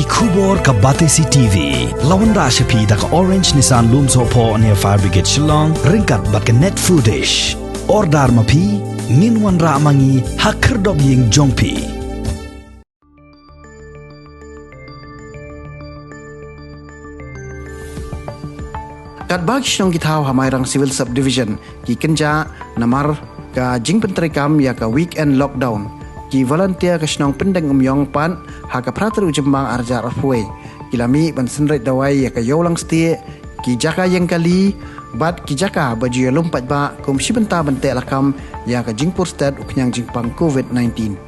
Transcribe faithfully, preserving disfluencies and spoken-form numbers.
Khubor ka Batesi T V la wanrah sha phi da ka Orange Nissan Lumsohphoh near Fire Brigade Shillong ryngkat bad ka Net Foodish. Order ma phi, ngin wanrah ma ngi ha khyrdop ïing jong phi. Katba ki shnong ki thaw ha Mairang Civil Subdivision ki kynjah namar ka jingpyntreikam ïa ka weekend lockdown, ki volunteer ka shnong Pyndeng Umïong pat ha ka phra tarik u Jymmang ar hajar arphew wei ki la mih ban synreit dawai ïa ka ïew langstieh, ki jaka ïeng kali bad ki jaka ba ju ïalum paidbah kum shi bynta ban teh lakam ïa ka jingpur stet u khñiang jingpang covid nineteen.